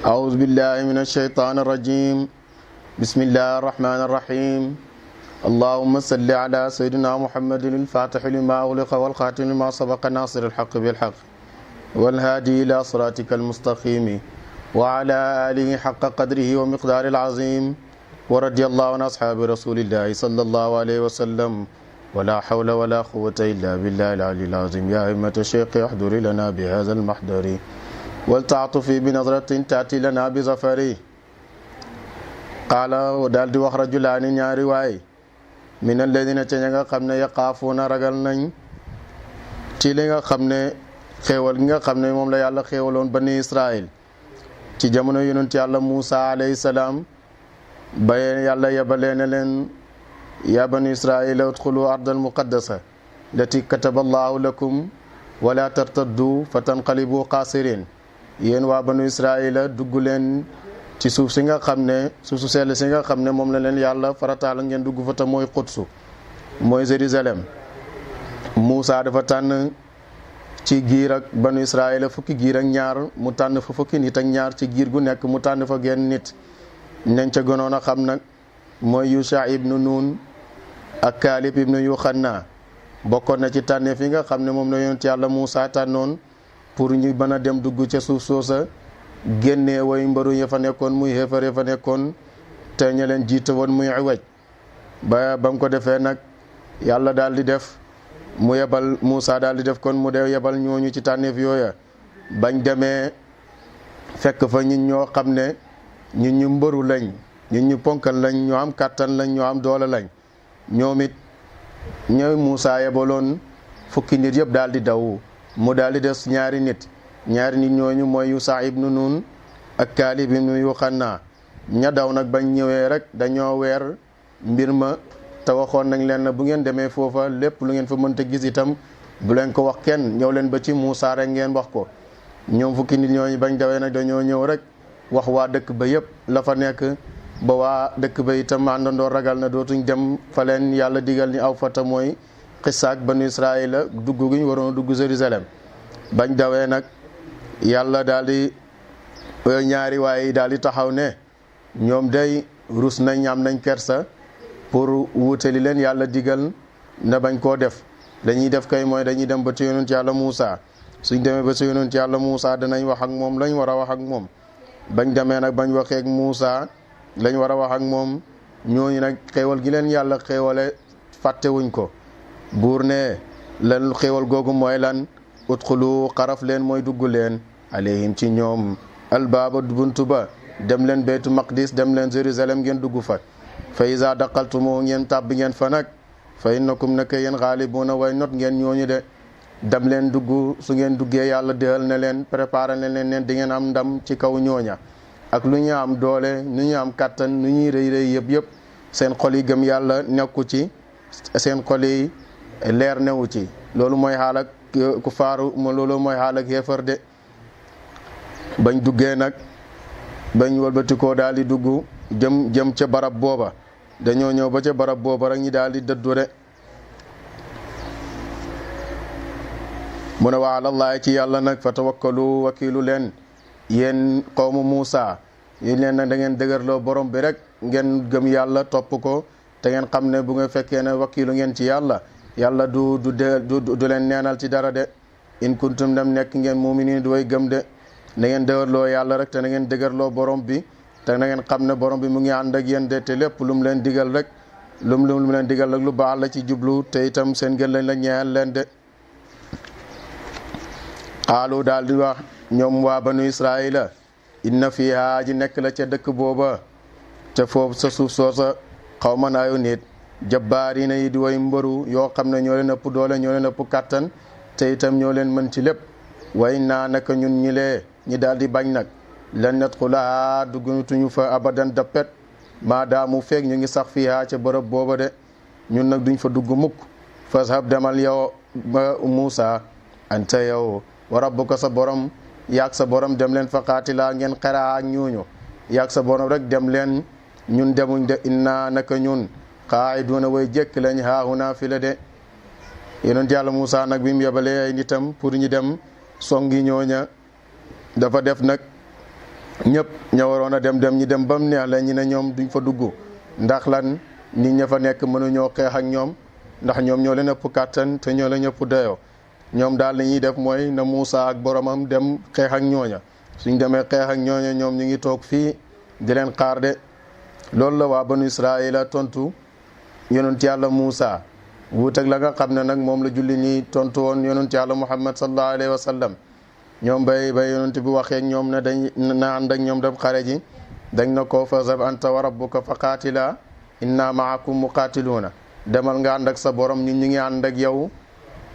أعوذ بالله من الشيطان الرجيم بسم الله الرحمن الرحيم اللهم صل على سيدنا محمد الفاتح لما أغلق والخاتم لما سبق ناصر الحق بالحق والهادي إلى صراطك المستقيم وعلى آله حق قدره ومقدار العظيم ورضي الله عن أصحاب رسول الله صلى الله عليه وسلم ولا حول ولا قوة إلا بالله العلي العظيم يا أئمة الشيخ احضر لنا بهذا المحضر والتعطف بنظرة تأتي لنا بظفر قال daal di wax rajulaani ñaari waay min alladina ca ña nga xam ne yaqaafuuna ragal nañ ci li nga xam ne xéewal gi nga xam ne moom la yàlla xéewaloon bani Israël ci jamono yonent yàlla Muusa alayhi salaam ba yàlla yebalee ne leen yaa bani Israël udxulu ardal muqaddasa lati kataba allahu lakum wala tartaddu fa tanqalibu xaasirin yéen waa banu Israël dugg leen ci suuf si nga xam ne suuf su sell si nga xam ne moom la leen yàlla farataal ngeen dugg fa te mooy Qudsu mooy Jérusalem Muusa dafa tànn ci giir ak banu Israël fukki giir ak ñaar mu tànn fa fukki nit ak ñaar ci giir gu nekk mu tànn fa genn nit nañ ca gënoon a xam nag mooy Yusha ibnu Nun ak Kaalib ibnu Yuxanna bokkoon na ci tànneef yi nga xam ne moom la yonent yàlla Muusa tànnoon pour ñu mën a dem dugg ca suuf soosa génnee way mbaru ya fa nekkoon muy xéefar ya fa nekkoon te ña leen jiite woon muy iwaj ba mu ko defee nag yàlla daal di def mu yebal Muusa daal di def kon mu dee yebal ñooñu ci tànneef yooya bañ demee fekk fa ñun ñoo xam ne ñun ñu mbëru lañ ñun ñu ponkal lañ ñoo am kàttan lañ ñoo am doole lañ ñoom it ñooy Muusa yebaloon fukki nit yëpp daal di daw mu daal di des ñaari nit ñooñu mooy Yusa ibnu Nun ak Kaalib ibnu Yuxanna ña daw nag bañ ñëwee rek dañoo weer mbir ma te waxoon nañ leen bu ngeen demee foofa lépp lu ngeen fa mënta gis itam bu leen ko wax kenn ñëw leen ba ci Muusa rek ngeen wax ko ñoom fukki nit ñooñu bañ dawee nag dañoo ñëw rek wax waa dëkk ba yëpp la fa nekk ba waa dëkk ba itam àndandoo ragal na dootuñ dem fa leen yàlla digal ni aw fata mooy xisaak banu Israël dugg gi ñu waroon a dugg Jérusalem bañ dawee nag yàlla daal di ñaari waay daal di taxaw ne ñoom day rus nañ am nañ kersa pour wuutali leen yàlla digal na bañ koo def dañuy def kay mooy dañuy dem ba ci yonent yàlla Muusa suñ demee ba ci yonent yàlla Muusa danañ wax ak moom lañ war a wax ak moom bañ demee nag bañ waxee ak Muusa lañ war a wax ak moom ñooñu nag xéewal gi leen yàlla xéewale fàttewuñ ko buur ne lan xéewal googu mooy lan udxulu xaraf leen mooy dugg leen alayhim ci ñoom albaaba buntu ba dem leen baytu maqdis dem leen Jérusalem ngeen dugg fa fa iza daqaltumu ngeen tàbbi ngeen fa nag fa innakum naka yéen xaalibuuna way not ngeen ñooñu de dem leen dugg su ngeen duggee yàlla déal ne leen préparé ne leen di ngeen am ndam ci kaw ñooña ak lu ñu am doole nu ñu am kàttan nu ñuy rëy rëy yëpp seen xol yi gëm yàlla nekku ci seen xol yi leer newu ci loolu mooy xaal ak ku faaru loolu mooy xaal ak xéefar de bañ duggee nag bañ walbatikoo daal di dugg jëm ca barab booba dañoo ñëw ba ca barab booba rek ñi daal di dëddu de mu ne wa alallahi ci yàlla nag fa tawakkalu wakiilu leen yéen qawmu Muusa yéen leen nag da ngeen dëgërloo borom bi rek ngeen gëm yàlla topp ko te ngeen xam ne bu nga fekkee ne wakiilu ngeen ci yàlla yàlla du leen neenal ci dara de in kuntum dem nekk ngeen mu'minin du way gëm de na ngeen dëgërloo yàlla rek te na ngeen dëgërloo borom bi te na ngeen xam ne borom bi mu ngi ànd ak yéen de te lépp lu mu leen digal rek lu mu leen digal rek lu baax la ci jublu te itam seen gën lañ la ñeel leen de xaalu daal di wax ñoom waa banu Israila inna fiha ji nekk la ca dëkk booba ca foofu sa suuf soosa xaw ma naayu nit jabbaarina yi di way mbëru yoo xam ne ñoo leen ëpp doole ñoo leen ëpp kàttan te itam ñoo leen mën ci lépp way naa naka ñun ñi lee ñi daal di bañ nag lan nadxulaha duggutuñu fa abadan dappet maadaamu feeg ñu ngi sax fiha ca bërëb booba de ñun nag duñ fa dugg mukk fashab demal yow ba Muusa anta yow wa rabbuka sa borom yaag sa borom dem leen fa qaatilaa ngeen xeraa ak ñooñu yaag sa borom rek dem leen ñun demuñ de inna naka ñun qaa'iduuna way jekk lañ haahuna fi la de yonent yàlla Muusa nag bi mu yebalee ay nitam pour ñu dem songi ñooña dafa def nag ñëpp ña waroon a dem ñi dem ba mu neex la ñi ne ñoom duñ fa dugg ndax lan nit ña fa nekk mënuñoo xeex ak ñoom ndax ñoom ñoo leen ëpp kàttan te ñoo leen ëpp dayoo ñoom daal li ñuy def mooy na Muusa ak boromam dem xeex ak ñooña suñ demee xeex ak ñooña ñoom ñu ngi toog fii di leen xaar de loolu la waa banu Israila tontu yonent yàlla Muusa wuuteg la nga xam ne nag moom la julli ñi tontu woon yonent yàlla Muhammad sallallahu alayhi wa sallam ñoom bay yonent bi waxee ñoom ne dañ na ànd ak ñoom dem xare ji dañ na ko fazhab anta wa rabbuka fa qaatila inna maakum muqaatiluuna demal nga ànd ak sa borom ñun ñu ngi ànd ak yow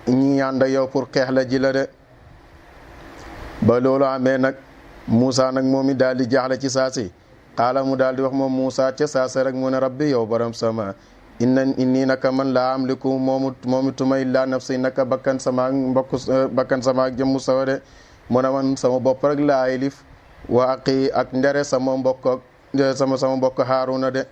ñi ngi ànd ak yow pour xeex la ji la de ba loolu amee nag Muusa nag moom it daal di jaaxle ci saasi xaala mu daal di wax moom Muusa ca saasa rek mu ne rabbi yow borom sama inni naka man laa amliku moomituma illaa nafsi naka bakkan sama bakkan sama ak jëmmu sawa de mu ne man sama bopp rek laa yilif wa aqi ak ndere sama mbokk sama mbokk Haaruna de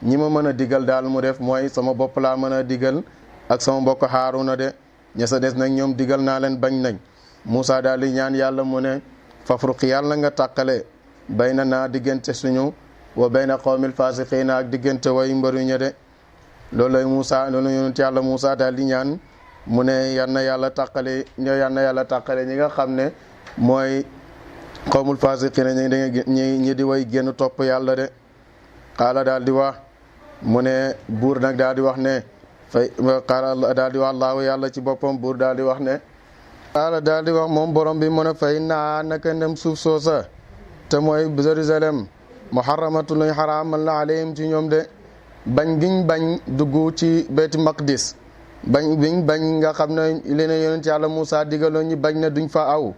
ñi ma mën a digal daal mu def mooy sama bopp laa mën a digal ak sama mbokk Haaruna de ña sa des nag ñoom digal naa leen bañ nañ Muusa daal di ñaan yàlla mu ne fafruq yàlla nga tàqale bayna naa diggante suñu wa bayna qawmil fasiqiina ak diggante way mbaruña de loolu lay Muusa loolu yonent yàlla Muusa daal di ñaan mu ne yal na yàlla tàqale ñi nga xam ne mooy qawmul fasiqiina ñi di way génn topp yàlla de xaala daal di wax mu ne buur nag daal di wax ne xaala daal di wax Allahu yàlla ci boppam buur daal di wax ne xaala daal di wax moom borom bi mu ne fay naa naka ndem suuf soosa te mooy Jérusalem muharramatun luñ xaraamal na alayhim ci ñoom de bañ giñ bañ dugg ci Bayt Maqdis bañ nga xam ne li ne yonent yàlla Muusa digaloon ñi bañ ne duñ fa aw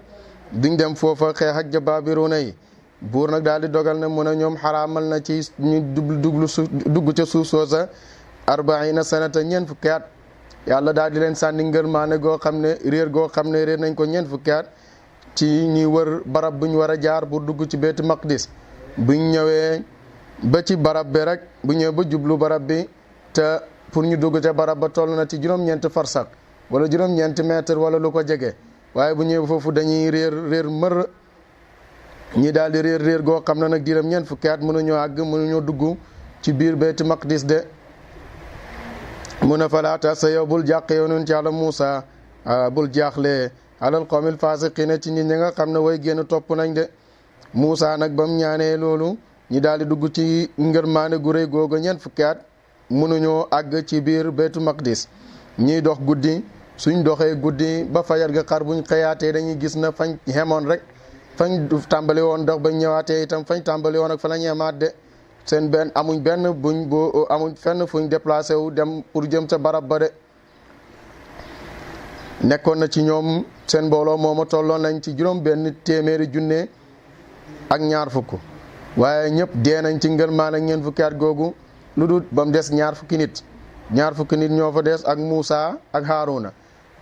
duñ dem foofa xeex ak jabaabiruuna yi buur nag daal di dogal ne mu ne ñoom xaraamal na ci ñu dugg ca suuf soosa 40 sanata ñeent fukki at yàlla daal di leen sànni ngërmaane goo xam ne réer nañ ko ñeent fukki at ci ñuy wër barab buñ war a jaar pour dugg ci Bayt Maqdis buñ ñëwee ba ci barab bi rek bu ñëwee ba jublu barab bi te pour ñu dugg ca barab ba toll na ci juróom-ñeenti farsak wala juróom-ñeenti mètre wala lu ko jege waaye bu ñëwee foofu dañuy réer mër ñi daal di réer goo xam ne nag diiram ñeent fukki at mënuñoo àgg mënuñoo dugg ci biir Bayt Maqdis de mu ne falaata sa yow bul jàq yow nun ci Yàlla Muusa bul jaaxlee alal qawmil fasiqiina ci nit ñi nga xam ne way génn topp nañ de Muusa nag bam ñaanee loolu ñi daal di dugg ci ngërmaane gu rëy googu ñeent fukki at mënuñoo àgg ci biir Baytu Maqdis ñiy dox guddi suñ doxee guddi ba fajar ga xar buñ xëyaatee dañuy gis na fañ xemoon rek fañ tàmbali woon dox bañ ñëwaatee itam fañ tàmbali woon ak fa la ñeemaat de seen amuñ fenn fuñ déplacé wu dem pour jëm ca barab ba de nekkoon na ci ñoom seen mbooloo mooma tolloon nañ ci juróom benn téeméeri junne ak ñaar fukk waaye ñëpp dee nañ ci ngërmaan ak ñeent fukki at googu lu dul ba mu des ñaar fukki nit ñoo fa des ak Muusa ak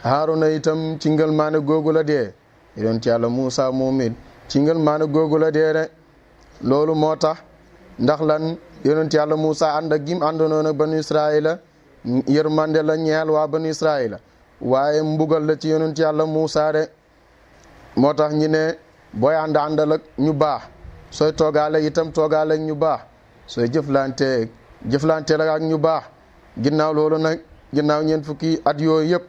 Haaruna itam ci ngërmaane googu la dee yonent Yàlla Muusa moom it ci ngërmaane googu la dee de loolu moo tax ndax lan yonent Yàlla Muusa ànd ak gim àndoon ak banu Israila yërmande la ñeel waa banu Israila waaye mbugal la ci yonent Yàlla Muusa de moo tax ñi ne booy àndal ak ñu baax sooy toogaale itam toogaale ak ñu baax sooy jëflante la ak ñu baax ginnaaw loolu nag ginnaaw ñeent fukki at yooyu yëpp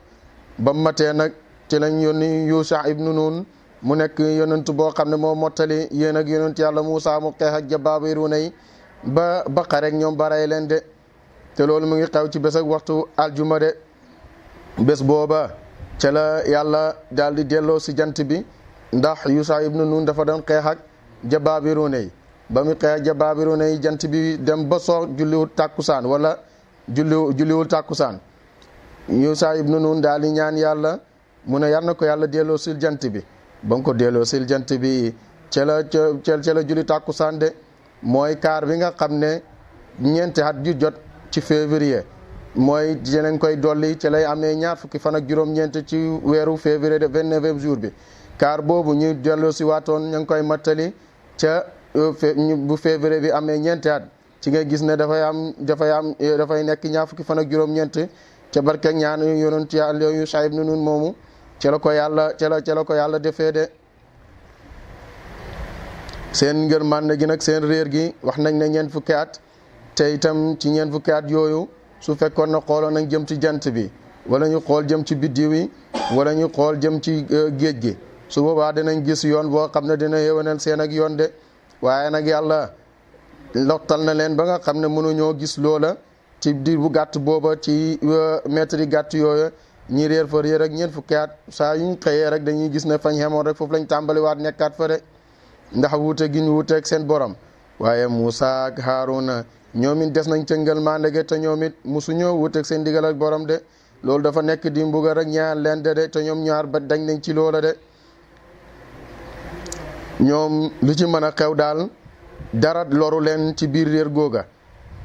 ba matee nag ci lañ yónni Yusha ibnu Nun mu nekk yonent boo xam ne moo mottali yéen ak yonent Yàlla Muusa mu xeex ak jabaabiruuna yi ba xareek ñoom baray leen de te loolu mu ngi xew ci bés ak waxtu aljuma de bés booba ca la yàlla daal di delloo si jant bi ndax Yusha ibnu Nun dafa doon xeex ak jabaabiruuna yi ba mu xeex ak jabaabiruuna yi jant bi dem ba soo julliwul tàkkusaan wala julliwul tàkkusaan Yusha ibnu Nun daal di ñaan yàlla mu ne yar na ko yàlla delloo sil jant bi ba nga ko delloo sil jant bi ca la julli tàkkusaan de mooy kaar bi nga xam ne ñeenti at ju jot ci février mooy dinañ koy dolli ci lay amee ñaar fukki fan ak juróom-ñeent ci weeru février de 29e jour bi kaar boobu ñu delloo si waatoon ña ngi koy mattali ca bu février bi amee ñeenti at ci nga gis ne dafay nekk ñaar fukki fan ak juróom-ñeent ca barkeeg ñaan yonent Yàlla Yusha ibnu Nun moomu ca la ko yàlla defee de seen ngërmande gi nag seen réer gi wax nañ ne ñeent fukki at te itam ci ñeent fukki at yooyu su fekkoon na xooloon nañ jëm ci jant bi wala ñu xool jëm ci biddiw yi wala ñu xool jëm ci géej gi su boobaa dinañ gis yoon boo xam ne dina yéwénal seen ak yoon de waaye nag yàlla lottal na leen ba nga xam ne mënuñoo gis loola ci diir bu gàtt booba ci mètre yi gàtt yooyu ñi réer fa réer ak ñeent fukki at saa yuñ xëyee rek dañuy gis ne fañ xemoon rek foofu lañ tàmbaliwaat nekkaat fa de ndax wuute gi ñu wuuteeg seen borom waaye Moussa ak Haaruna ñoom it des nañ ca ngërmande gi te ñoom it musuñoo wuuteeg seen digal ak borom de loolu dafa nekk di mbugal rek ñaar leen de te ñoom ñaar ba dañ nañ ci loola de ñoom lu ci mën a xew daal dara loru leen ci biir réer googa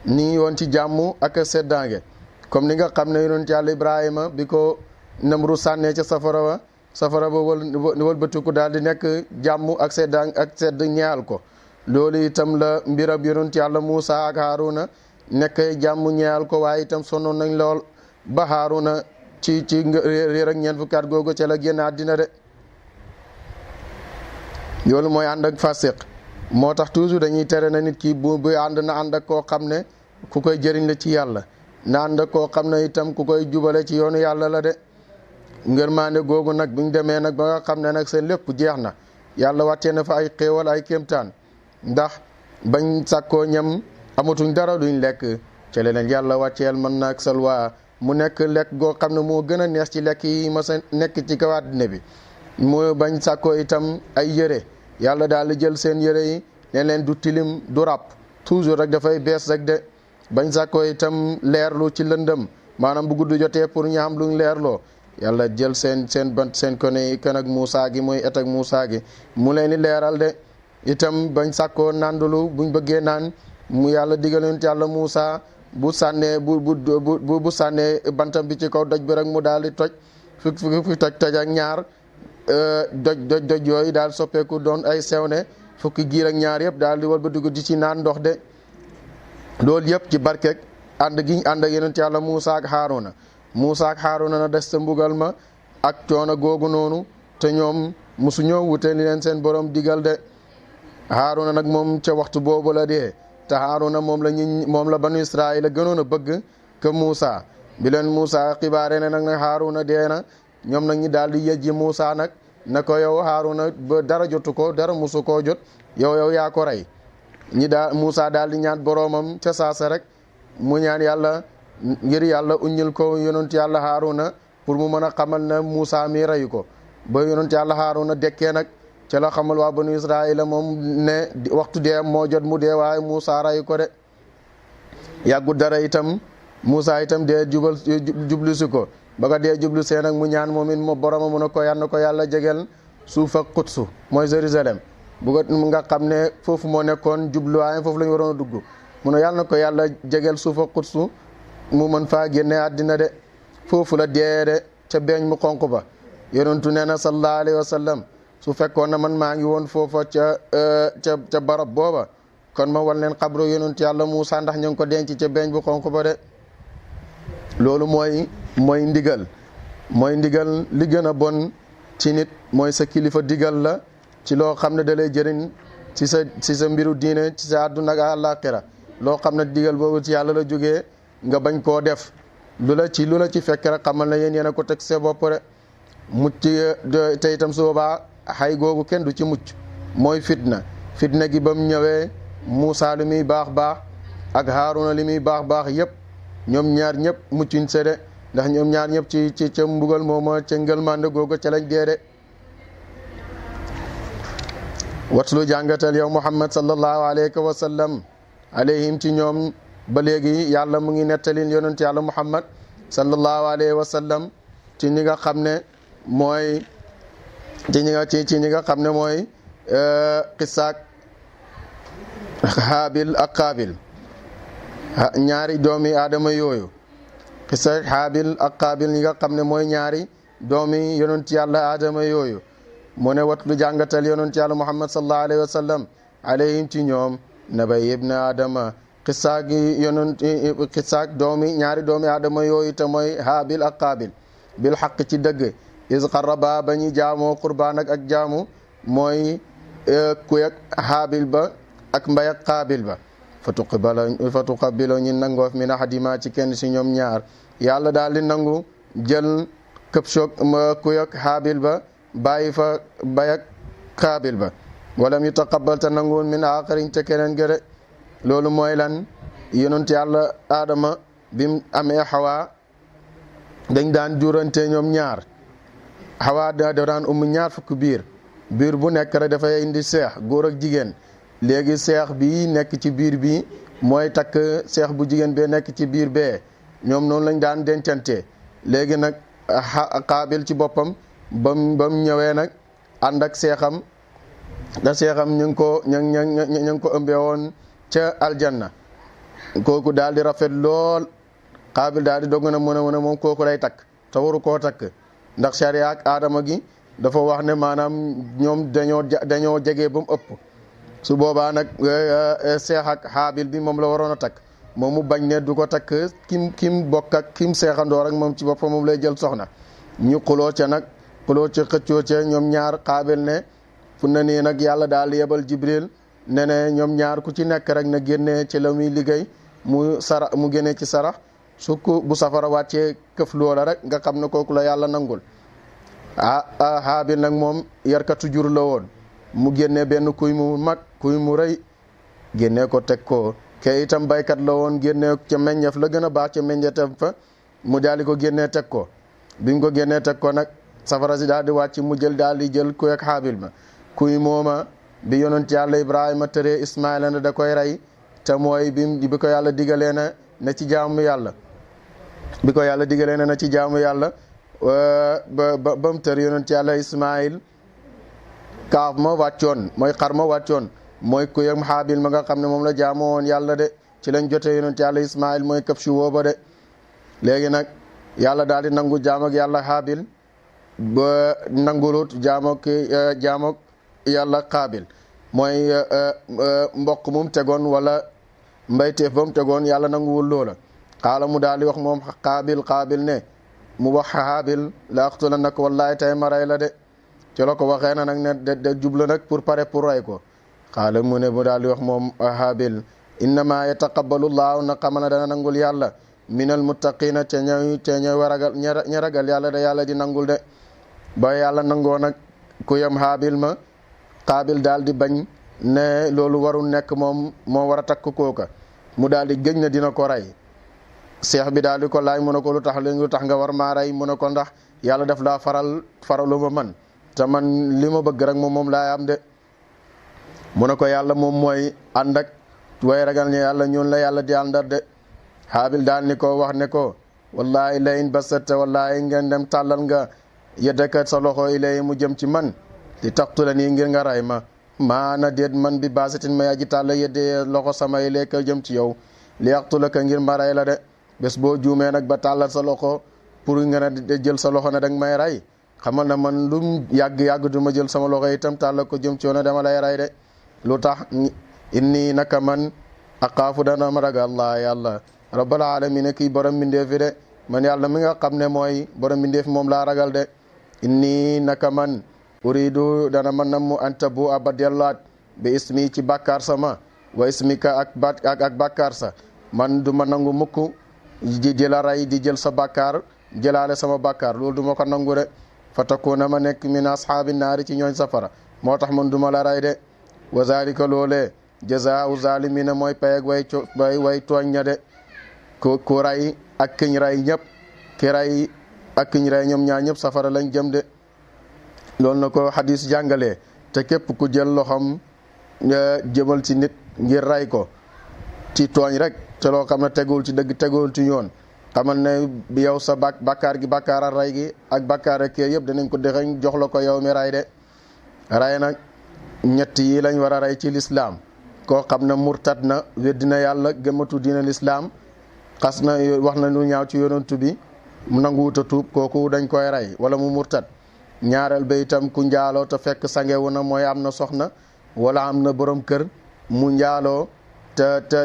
ni yoon ci jàmm ak seddaange comme ni nga xam ne yonent Yàlla Ibrahima bi ko Namru sànnee ca safara ba wëlbatiku daal di nekk jàmm ak sedd ñaal ko loolu itam la mbirab yonent Yàlla Muusa ak Haaruna nekk jàmm ñaal ko waaye itam sonnoon nañ lool ba Haaruna ci réer ak ñeent fukki at googu ca la génn àddina de loolu mooy ànd ak fasiq moo tax toujours dañuy tere na nit ki bu ànd na ànd ak koo xam ne ku koy jëriñ la ci yàlla na ànd ak koo xam ne itam ku koy jubale ci yoonu yàlla la de ngërmaande googu nag buñ demee nag ba nga xam ne nag seen lépp jeex na yàlla wàccee na fa ay xéewal ay kéemtaan ndax bañ sàkkoo ñam amatuñ dara duñ lekk ca leen yàlla wàcceel mën na ak salwa mu nekk lekk goo xam ne moo gën a neex ci lekk yi ma sa nekk ci kaw àddina bi mu bañ sàkkoo itam ay yére yàlla daal di jël seen yére yi ne leen du tilim du ràpp toujours rek dafay bees rek de bañ sàkkoo itam leerlu ci lëndëm maanaam bu gudd jotee pour ñu am luñ leerloo yàlla jël seen bant seen kone kan ak Moussa gi mooy et ak Moussa gi mu leen di leeral de itam bañ sàkkoo nandulu buñ bëggee naan mu yàlla digal yonent Yàlla Moussa bu sànnee bu sànnee bantam bi ci kaw doj bi rek mu daal di toj fi toj ak ñaar doj yooyu daal soppeeku doon ay sewne fukki giir ak ñaar yëpp daal di wal ba dugg di ci naan ndox de loolu yëpp ci barkeeg ànd gi ànd ak yonent Yàlla Moussa ak Haaruna na des sa mbugal ma ak coono googu noonu te ñoom musu ñoo wute li leen seen borom digal de Haaruna nag moom ca waxtu boobu la dee te Haaruna moom la banu Israayil a gënoon a bëgg que Moussa bi leen Moussa xibaare ne nag ne Haaruna dee na ñoom nag ñi daal di yëjji Moussa nag na ko yow Haaruna ba dara jotu ko dara musu koo jot yow yaa ko rey Moussa daal di ñaan boroomam ca saasa rek mu ñaan yàlla ngir yàlla uññil ko yonent Yàlla Haaruna pour mu mën a xamal ne Moussa mi reyu ko ba yonent Yàlla Haaruna dekkee nag ca la xamal waa banu Israayila moom ne waxtu dee moo jot mu dee waaye Moussa reyu ko de yàggu dara itam Moussa itam dee jublu si ko ba nga dee jublu seen ak mu ñaan moom it boroma mun a ko yal na ko yàlla jegeel suuf ak Quds mooy Jérusalem mu nga xam ne foofu moo nekkoon jubluwaayam foofu la ñu waroon a dugg mu ne yàlla na ko yàlla jegeel suuf ak Quds mu mën faa génne àddina de foofu la dee de ca beeñ mu xonq ba yonentu nee na sallallahu alayhi wa sallam su fekkoon na man maa ngi woon foofa ca barab booba kon ma wal leen xabru yonentu Yàlla Moussa ndax ñu ngi ko denc ca beeñ bu xonq ba de loolu mooy ndigal li gën a bon ci nit mooy sa kilifa digal la ci loo xam ne da lay jëriñ ci sa mbiru diine ci sa àdduna ak àllaaxira loo xam ne digal boobu ci yàlla la jógee nga bañ koo def lu la ci fekk rek xamal na yéen a ko teg sa bopp rek mucc te itam su boobaa xay googu kenn du ci mucc mooy fitna gi ba mu ñëwee Moussa li muy baax ak Haaruna li muy baax yëpp ñoom ñaar ñëpp muccuñ sede ndax ñoom ñaar ñëpp ci ca mbugal mooma ca ngëlmande googu ca lañ dee de watlu jàngatal yow Muhammad sallallahu alayhi wa sallam alayhim ci ñoom ba léegi yàlla mu ngi nettalin yonent yàlla Muhammad sallallahu alayhi wa sallam ci ñi nga xam ne mooy ci ñi nga xam ne mooy xisaak Haabil ak Qaabil ñaari doomi aadama yooyu xisaak Haabil ak Qaabil ñi nga xam ne mooy ñaari doomi yonent yàlla aadama yooyu mu ne wat lu jàngatal yonent yàlla Muhammad sallallahu alayhi wa sallam alayhim ci ñoom nabay ibn aadama xisaak ñaari doomi aadama yooyu te mooy Haabil ak Qaabil bil xaq ci dëgg is qarraba ba ñu jaamoo qurbaan ak jaamu mooy kuy ak Haabil ba ak mbay ak Qaabil ba fa tuqabilo ñu nangoof min ahadima ci kenn si ñoom ñaar yàlla daal di nangu jël këpsoog kuy ak Haabil ba bàyyi fa bay ak Qaabil ba walam yutaqabbal te nanguwul min aaxarin te keneen gëre loolu mooy lan yonent yàlla Aadama bim amee Xawaa dañ daan jurante ñoom ñaar Xawaa da daan ñaar fukk biir bu nekk rek dafay indi seex góor ak jigéen léegi seex bi nekk ci biir bi mooy takk seex bu jigéen bee nekk ci biir bee ñoom noonu lañ daan dencante léegi nag Qaabil ci boppam bam ñëwee nag ànd ak seexam da seexam ñu ngi ko ëmbee woon ca aljanna kooku daal di rafet lool Qaabil daal di dogg na mën a moom kooku lay takk te waru koo takk ndax sharia ak aadama gi dafa wax ne maanaam ñoom dañoo jege ba mu ëpp su boobaa nag seex ak Haabil bi moom la waroon a takk moom mu bañ ne du ko takk kim bokk ak kim seexandoor ak moom ci boppam moom lay jël soxna ñu xuloo ca xëccoo ca ñoom ñaar Qaabil ne fu na nii nag yàlla daal yebal Jibril ne ñoom ñaar ku ci nekk rek na génnee ci la muy liggéey mu génnee ci sarax su ko bu safara wàccee këf loola rek nga xam ne kooku la yàlla nangul Haabil nag moom yarkatu jur la woon mu génnee benn kuy mu mag kuy mu rëy génnee ko teg ko ke itam baykat la woon génnee ca meññeef la gën a baax ca meññeef fa mu daal di ko génnee teg ko bi mu ko génnee teg ko nag safara si daal di wàcc mu daal di jël kuy ak Haabil ma kuy mooma bi yonent yàlla Ibrahima tëree Ismaayla ne da koy rey te mooy bi ko yàlla digalee na ci jaamu yàlla bi ko yàlla digalee na ci jaamu yàlla ba mu tër yonent yàlla Ismaayil kaaf ma wàccoon mooy xar ma wàccoon mooy kuy ak Haabil ma nga xam ne moom la jaamoo woon yàlla de ci lañ jotee yonent yàlla Ismaayil mooy këpsi wooba de léegi nag yàlla daal di nangu jaam ak yàlla Haabil ba nangulut jaam ak yàlla Qaabil mooy mboq mum tegoon wala mbayteef ba mu tegoon yàlla nanguwul loola xaala mu daal di wax moom Qaabil ne mu wax Haabil la aqtulannaka wallahi tay ma rey la de ci la ko waxee na nag ne de jublu nag pour rey ko xaala mu ne mu daal di wax moom Haabil innama yataqabbalu llahu na xamal na dana nangul yàlla minal muttaqina te ñooy ña ragal yàlla da yàlla di nangul de ba yàlla nangoo nag ku yam Haabil ma Qaabil daal di bañ ne loolu warul nekk moom moo war a takk kooka mu daal di gëñ na dina ko rey seex bi daal di ko laaj mu ne ko lu tax nga war maa rey mu ne ko ndax yàlla daf laa faralu ma man te man li ma bëgg rek moom laay am de mu ne ko yàlla moom mooy ànd ak way ragal ne yàlla ñun la yàlla di àndal de Haabil daal ni ko wax ne ko wallahi la in basatta wallahi ngeen dem tàllal nga yeddaka sa loxo ilay mu jëm ci man di taqtula nii ngir nga ray ma maana déet man bi basatin ma aji tàlla yedde loxo sama ilayka jëm ci yow li yaqtulaka ngir ma ray la de bés boo juumee nag ba tàllal sa loxo pour nga ne jël sa loxo ne danga may ray xamal na man lu yàgg du ma jël sama loxo itam tàllal ko jëm ci yow ne dama lay ray de lu tax inni naka man aqaafu dana ma ragal Allah yàlla rabbal alamin kii borom mbindeef fi de man yàlla mi nga xam ne mooy borom mbindeef moom laa ragal de inni naka man uridu dana man na mu anta bu abadillaat bi ismi ci bàkkaar sama wa ismika ak bàkkaar sa man du ma nangu mukk di la ray di jël sa bàkkaar jëlaale sama bàkkaar loolu du ma ko nangu de fa takuna ma nekk min ashaabi naari ci ñooñ safara moo tax man du ma la ray de wa zalika loolee jazaa'u zalimina mooy payeg way tooñ ña de ku ray ak kiñ ray ñëpp ki ray ak kiñ ray ñoom ñaar ñëpp safara lañ jëm de loolu na ko xadis jàngalee te képp ku jël loxam jëmal ci nit ngir ray ko ci tooñ rek te loo xam ne tegul ci dëgg tegul ci yoon xamal ne yow sa bàkkaar gi bàkkaaral ray gi ak bàkkaar ak yëpp danañ ko dexeñ jox la ko yow mi ray de ray nag ñett yi lañ war a ray ci lislaam koo xam ne murtad na weddina yàlla gëmatu diina lislaam xas na wax na lu ñaaw ci yonantu bi mu nanguwuta tuub kooku dañ koy rey wala mu murtad ñaareel ba itam ku njaaloo te fekk sangewu na mooy am na soxna wala am na borom kër mu njaaloo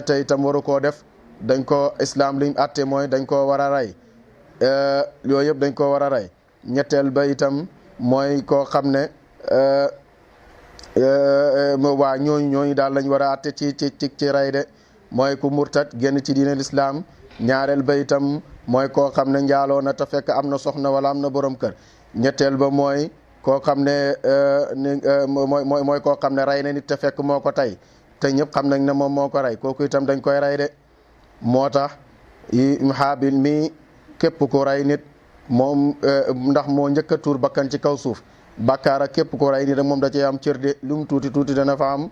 te itam waru koo def dañ ko islam liñ atte mooy dañ koo war a rey yooyu yëpp dañ koo war a rey ñetteel ba itam mooy koo xam ne waa ñooñu daal lañ war a àtte ci rey de mooy ku murtat génn ci diine lislaam. ñaareel ba itam mooy koo xam ne njaaloo na te fekk am na soxna wala am na borom kër. ñetteel ba mooy koo xam ne mooy koo xam ne rey na nit te fekk moo ko tey te ñëpp xam nañ ne moom moo ko rey kooku itam dañ koy rey de. moo tax Haabil mi képp ku rey nit moom ndax moo njëkk a tuur bakkan ci kaw suuf bàkkaar ak képp ku rey nit moom da cee am cër de lu mu tuuti tuuti dana fa am